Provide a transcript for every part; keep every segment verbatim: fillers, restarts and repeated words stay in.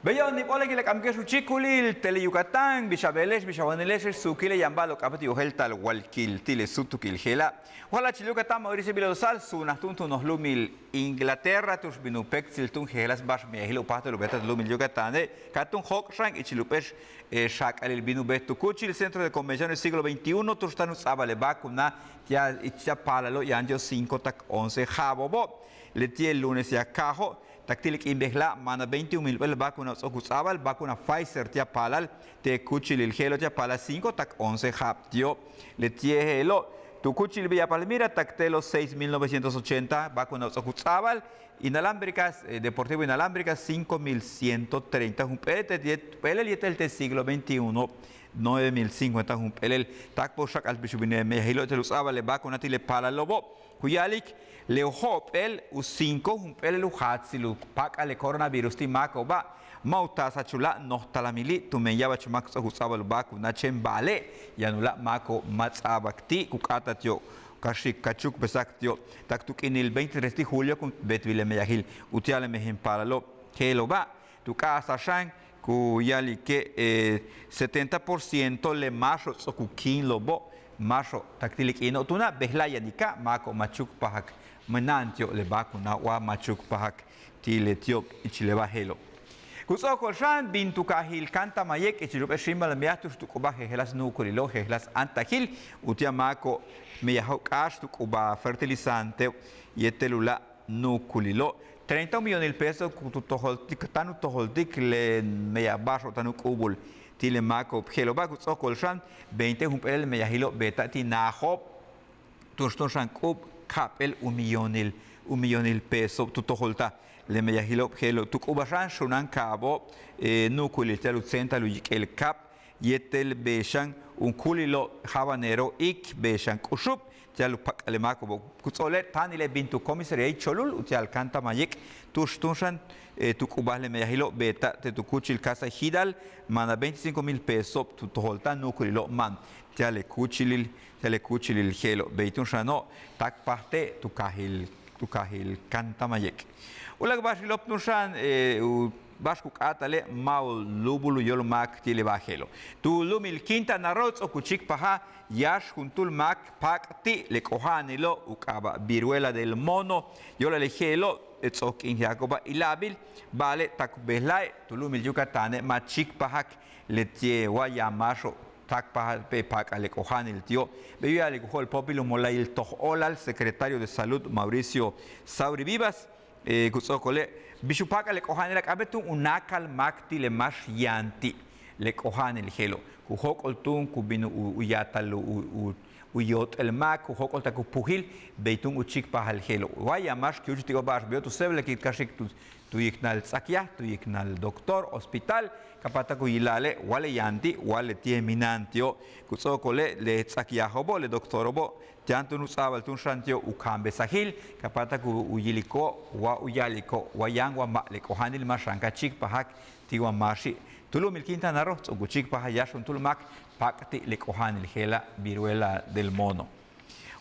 Beyo', níib óolal le k'amike'ex u chíikulil Tele Yucatán, bix a beele'ex, bix a wanile'ex, suukile' yaan ba'alo'ob k'a'abéet u yojéelta'al walkil ti' le súutukil je'ela'. Wa ja'achil Yucatán, Mauricio Vila Rosal, suunaj túun tu noj lu'umil Inglaterra tu'ux bin u péektsil túun jejeláas ba'ax meyajil u páajtal u beeta'al lu'umil Yucatane', ka túun jóok' xan ichil jump'éel xaak'alil bin u beet tu kúuchil Centro de Convenciones Siglo veintiuno tu'ux táan u ts'a'abal le vacuna ti'al ich ti'al paalalo' yaan ti'o' cinco tak once ja'abo'obo'. Leti'e' lunes yaj kaajo', tak ti' le k'iin bejla'a' máan a veintiún mil jump'éel vacuna u ts'o'ok u ts'a'abal, vacuna Pfizer ti'al paalal te' kúuchilil je'elo' ti'al paalal cinco tak once ja'ab ti'o'. Leti'e' je'elo' tu kúuchil Villa Palmira tak te'elo' seis mil novecientos ochenta vacuna u ts'o'ok u ts'a'abal, Inalámbricas, eh, Deportivo Inalámbricas cinco mil ciento treinta jump'éel te' yéet jump'éelel, yéetel te' Siglo veintiuno nueve mil cincuenta jump'éelel. Táakpaj u xak'al bix u bin le meyajilo' ti'al u ts'a'abal le vacuna ti' le paalalo'obo'. Ku ya'alik le jo'op'éel u cinco jump'éelel u jaatsil u páak'al le coronavirus ti' máako'oba', ma' u taasach u láak' noj talamili' tumen ya'abach máak ts'o'ok u ts'a'abal u vacuna, chéen ba'ale' yaan u láak' máako'ob ma' ts'a'abak ti', ku k'áata'al ti'o' ka xi'ik ka chúukbesa'ak ti'o'. Tak tu k'iinil veintitrés ti' julio ku beetbil le meyajil uti'al le mejen paalalo'. Je'elo'oba' tu k'a'ajsaj xan ku ya'alike' setenta por ciento le máaxo'ob ts'o'ok u kíinlo'obo', máaxo'ob tak ti' le k'iino' túuna', bejla'a' yanika' máako'ob ma' chúukpajak mina'an ti'o' le vacuna wa ma' chúukpajak ti' leti'ob ichil le ba'al je'elo'. Ku ts'o'okol xan bin tu kaajil Kantamayek' ichil jump'éel xíimbal meyaj tu'ux tu k'ubaj jejeláas nu'ukulilo', jejeláas áantajil uti'al máako'ob meyajo'ob k'áax tu k'ubaj fertilizanteo'ob yéetel u láak' nu'ukulilo'. Treinta u millonil pesos ku tu tojoltik, táan u tojoltik le meyaj ba'axo'ob táan u k'u'ubul ti' le máako'ob. Je'elo'oba' ku ts'o'okol xan veinte jump'éelel meyajilo'ob beeta'al ti' naajo'ob tu'ux túun xan k'u'ub ka'ap'éel u millonil, u millonil pesos tu tojoltaj le meyajilo'ob je'elo'. Tu k'ubaj xan xunáan ka'abo'ob, nu'ukulil ti'al u tséenta'al u yik'el kaab yéetel bey xan u kúulilo' habanero iik, bey xan k'uxub ti'al u pak'al le máako'obo'. Ku ts'o'okole' táanile' bin tu comisaríail Cholul uti'al Kantamayek' tu'ux túun xan tu k'ubaj le meyajilo'ob beeta'al te' tu kúuchil casa ejidal, máan a veinticinco mil pesos tu tojoltaj nu'ukulilo'ob máan ti'al le kúuchilil, ti'al le kúuchilil je'elo'. Bey túun xano' táakpajte' tu kaajil, tu kaajil Kantamayek'. U láak' ba'axilo'ob túun xan u ba'ax ku k'áatale' ma' u lúubul u yóol máak ti' le ba'al je'elo'. Tu lu'umil Quintana Roo ts'o'ok u chíikpajal yáax juntúul máak paak' ti' le k'oja'anilo' u k'aaba' viruela del mono. Yo'olale' je'elo' ts'o'ok k'iin yaako'oba' ila'abil, ba'ale' tak bejla'e' tu lu'umil Yucatane' ma' chíikpajak leti'e' wa yaan máaxo'ob táakpajal paak'al le k'oja'anil ti'o'. Bey u ya'alik u jo'olpóopil u mola'ayil toj óolal secretario de Salud Mauricio Sauri Vivas, ku ts'o'okole' bix u páak'al le k'oja'anila' k'a'abéet túun u náakal máak ti' le máax yaan ti' le k'oja'anil je'elo'. Ku jóok'ol túun ku bin u yaatal u, u, u yoot'el máak, ku jóok'ol tak u pujil, bey túun u chíikpajal je'elo'. Wa yaan máax ku yúuchul ti'ob ba'ax beyo' tu séebelakil ka xi'ik tu, tu yiknal ts'akyaj, tu yiknal doctor, hospital, ka páatak u yila'ale' wa le yaan ti', wa leti'e' mina'an ti'o'. Ku ts'o'okole' le ts'akyajo'obo', le doctoro'obo' yaan túun u ts'a'abal túun xan ti'o' u kaambesajil, ka páatak u yiliko'ob wa u ya'aliko'ob wa yaan wa ma' le k'oja'anil ma' xan ka chíikpajak ti' wa máaxi'. Tu lu'umil Quintana Roo ts'o'ok u chíikpajal yáax juntúul máak paak' ti' le k'oja'anil je'ela' viruela del mono.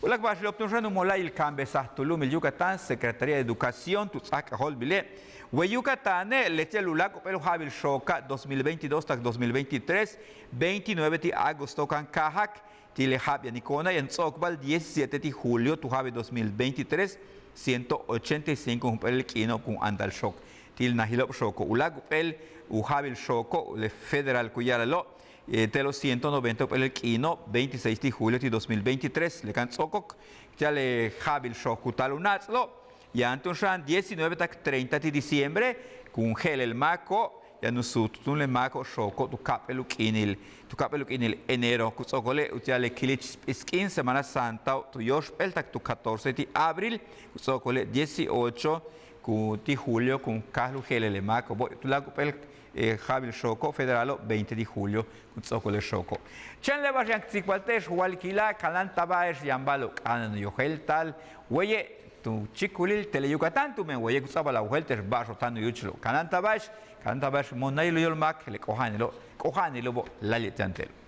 U láak' ba'axilo'ob túun xan u mola'ayil kaambesaj tu lu'umil Yucatán, Secretaría de Educación, tu ts'áaj k'ajóoltbile', wey Yucatane' leti'e' u láak' jump'éel u ja'abil xooka' dos mil veintidós tak dos mil veintitrés, veintinueve ti' agosto kan káajak, ti' le ja'ab yaniko'ona' yaan u ts'o'okbal diecisiete ti' julio tu ja'abil dos mil veintitrés, ciento ochenta y cinco jump'éelel k'iino'ob kun andal xook ti' le najilo'ob xooko'. U láak' jump'éel u ja'abil xooko' le federal ku ya'alalo', te'elo' ciento noventa jump'éelel k'iino'ob, veintiséis ti' julio ti' dos mil veintitrés le kan ts'o'okok ti'al le ja'abil xook ku taal u náats'lo'ob. Yaan túun xan diecinueve tak treinta ti' diciembre kun je'elel máako', yaan u suut túun le máako' xooko' tu ka'ap'éel u k'iinil, tu ka'ap'éel u k'iinil enero. Ku ts'o'okole' uti'al le kilich p'is k'iin Semana Santao' tu yóoxp'éel tak tu catorce ti' abril, ku ts'o'okole' dieciocho ku ti' julio kun káajal u je'elel le máako'obo'. Tu láak' jump'éel ja'abil xooko' federalo' veinte ti' julio ku ts'o'okole' xooko'. Chéen le ba'ax yaan k tsikbalte'ex walkila', kanáantaba'ex yaan ba'alo'ob k'a'ana'an u yojéelta'al, weye' tu chíikulil Tele Yucatán tumen weye' ku ts'a'abal a wojéelte'ex ba'axo'ob táan u yúuchulo'ob. Kanáantaba'ex, kanáantaba'ex, mojnayil u yóol máak le k'oja'anilo', k'oja'anilo'obo' láayli' yaan te'elo'.